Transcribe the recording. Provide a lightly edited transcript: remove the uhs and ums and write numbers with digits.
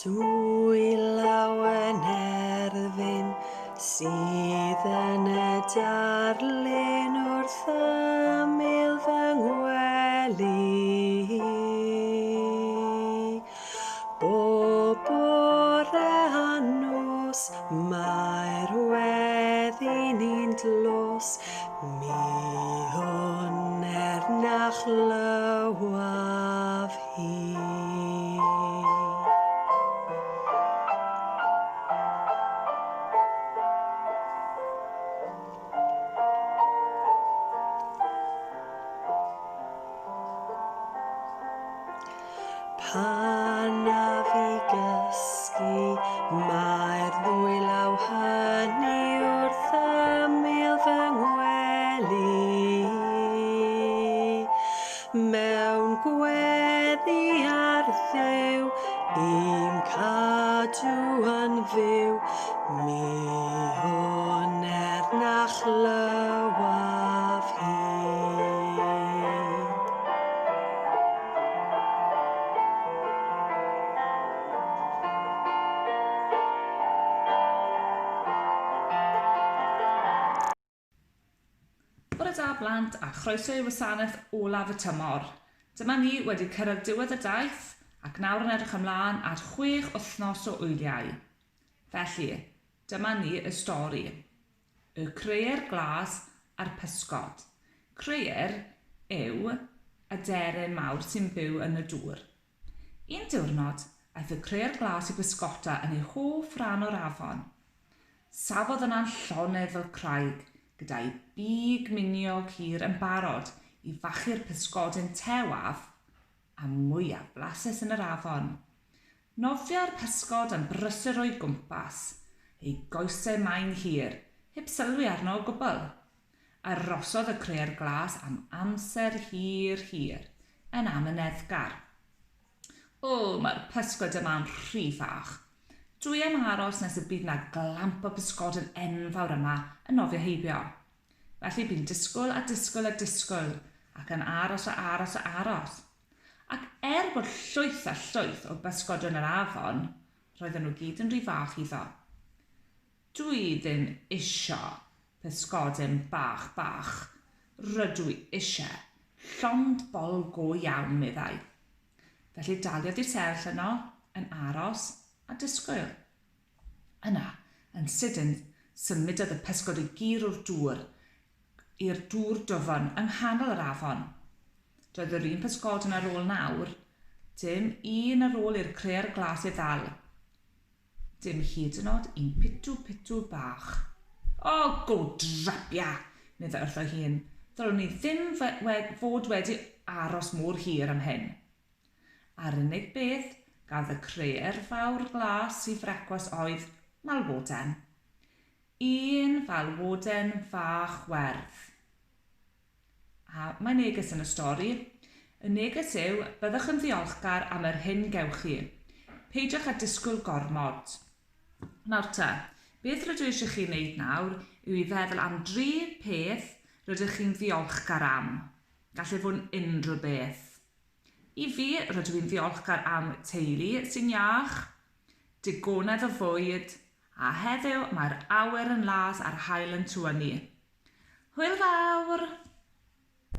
Dwylaw yn erfyn sydd yn y darlun wrth ymyl fy ngwely. Bob bore a nos mae'r weddi'n un dlos, mi hwn er na chlywaf hi. Pan af i gysgu, mae'r ddwy law hynny wrth ymyl fy ngwely. Mewn gweddi ar Dduw i'm cadw yn fyw, mi hwn er na chlywaf hi. Bore da blant a chroeso i wasanaeth olaf y tymor. Dyma ni wedi cyrraedd diwedd y daith ac nawr yn edrych ymlaen at chwech wythnos o wyliau. Felly, dyma ni y stori. Y crëyr glas a'r pysgod. Crëyr yw aderyn mawr sy'n byw yn y dŵr. Un diwrnod, aeth y crëyr glas i bysgota yn ei hoff ran o'r afon. Safodd yna'n llonydd fel craig, gyda'i big miniog hir yn barod i fachu'r pysgodyn tewaf a mwyaf blasus yn yr afon. Nofiai'r pysgod yn brysur o'i gwmpas, ei goesau main hir, heb sylwi arno o gwbl. Arosodd y crëyr glas am amser hir, hir, yn amyneddgar. O, mae'r pysgod yma'n rhy fach. Dwi am aros nes y bydd 'na glamp o bysgodyn enfawr yma yn nofio heibio. Felly bu'n disgwyl a disgwyl a disgwyl, ac yn aros a aros a aros. Ac er bod llwyth a llwyth o bysgod yn yr afon, roedden nhw gyd yn rhy fach iddo. Dwi ddim isio pysgodyn bach bach, rydw i isie llond bol go iawn, meddai. Felly daliodd i sefyll yno, yn aros a disgwyl. Yna, yn sydyn, symudodd y pysgod ei gur o'r dŵr i'r dŵr dwfn yng nghanol yr afon. Doedd yr un pysgodyn ar ôl nawr, dim un ar ôl i'r crëyr glas ei ddal. Dim hyd yn oed un pitw pitw bach. O, go drapia! meddai wrtho'i hun. Ddylwn i ddim fod wedi aros mor hir am hyn. A'r unig beth gafodd y crëyr fawr glas i frecwast oedd malwoden. Un falwoden fach werdd. A mae neges yn y stori. Y neges yw, byddwch yn ddiolchgar am yr hyn gewch chi. Peidiwch â disgwyl gormod. Nawr te, beth rydw i eisiau chi wneud nawr yw i feddwl am dri peth rydych chi'n ddiolchgar am. Gall e fod yn unrhyw beth. I fi, rydw i'n ddiolchgar am teulu sy'n iach, digonedd o fwyd, a heddiw mae'r awyr yn las a'r haul yn tywynnu. Hwyl fawr!